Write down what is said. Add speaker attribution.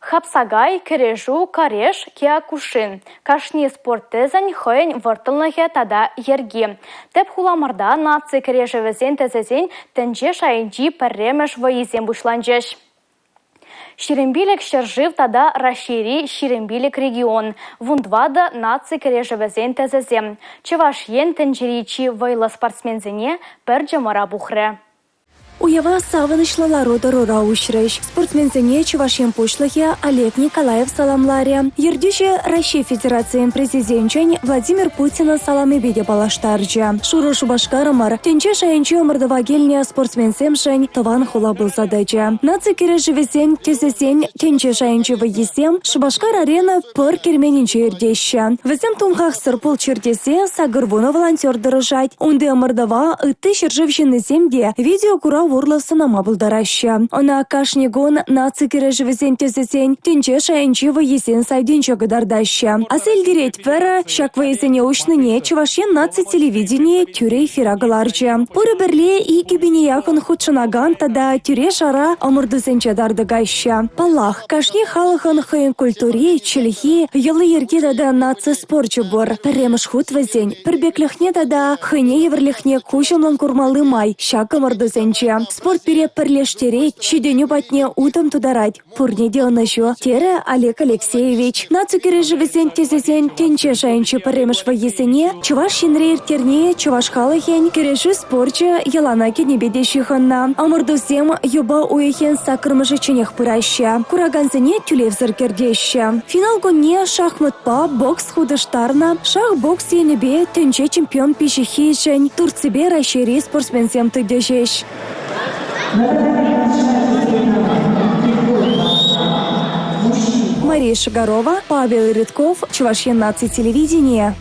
Speaker 1: Хапсагай, кӗрешӳ, корэш, киокушин – кашни спорт тӗсӗн хӑйӗн вӑрттӑнлӑхӗ тата йӗрки. Тӗп хуламӑрта наци кӗрешӗвӗсен тӗсӗсен тӗнче шайӗнчи пӗрремӗш вӑййисем пуҫланчӗҫ. 25 ҫӗршыв тата Раҫҫейри 25 регион, 14 наци кӗрешӗвӗсен тӗсӗсем. Чӑваш Ен тӗнчери чи вӑйлӑ спортсменсене пӗр чӑмӑра пухрӗ.
Speaker 2: Уява савӑнӑҫлӑ лару-тӑрура уҫрӗҫ. Спортсменсене Чӑваш Ен Пуҫлӑхӗ Олег Николаев саламларӗ. Ертӳҫӗ Раҫҫей Федерацийӗн Президенчӗн Владимир Путинӑн саламӗпе те паллаштарчӗ. Шурӑ Шупашкарӑмӑр тӗнче шайӗнчи ӑмӑртӑва килнӗ спортсменсемшӗн тӑван хула пулса тӑчӗ. Наци кӗрешӗвӗсен тӗсӗсен тӗнче шайӗнчи вӑййисем Шупашкар-Арена пӑр керменӗнче иртеҫҫӗ. Вӗсем тумхахсӑр пулччӑр тесе 80 волонтер тӑрӑшать. Унти ӑмӑртӑва ытти ҫӗршыв ҫыннисем те видеокурав урлӑ сӑнама пултараҫҫӗ. Ӑна кашни кун наци кӗрешӗвӗсен тӗсӗсен тӗнче шайӗнчи вӑййисен сайтӗнче кӑтартаҫҫӗ. Аса илтеретпӗр, ҫак вӑйӑсене уҫнине Чӑваш Ен наци телевиденийӗ тӳрӗ эфира кӑларчӗ. Пурӗ пӗрле 2000 яхӑн хутшӑнакан тата тӳре-шара ӑмӑртусенче тар тӑкаҫҫӗ. Паллах, Кашни халӑхӑн хӑйӗн культури, чӗлхи, йӑли-йӗрки тата наци спорчӗ пур. Пӗрремӗш хут вӗсен пӗрпеклӗхне тата хӑйне евӗрлӗхне куҫӑмлӑн курмалли май ҫак ӑмӑртусенче. Спорт пире пӗрлештерет, ҫитӗнӳ патне утӑм тутарать. Пурне те ӑнӑҫу, терӗ Олег Алексеевич. Наци кӗрешӗвӗсен тӗсӗсен тӗнче шайӗнчи пӗрремӗш вӑййисене Чӑваш Енре ирттерни чӑваш халӑхӗн кӗрешӳ спорчӗ йӑлана кӗнипе те ҫыхӑннӑ. Ӑмӑртусем юпа уйӑхӗн саккӑрмӗшӗчченех пыраҫҫӗ. Куракансене тӳлевсӗр кӗртеҫҫӗ. Финал кунне шахматпа бокс хутӑштарнӑ шах-бокс енӗпе тӗнче чемпион пиҫиххийӗшӗн Турципе Раҫҫейри спортсменсем тытӗҫ. Мария Шигарова, Павел Рыдков, Чӑваш Ен наци телевиденийӗ.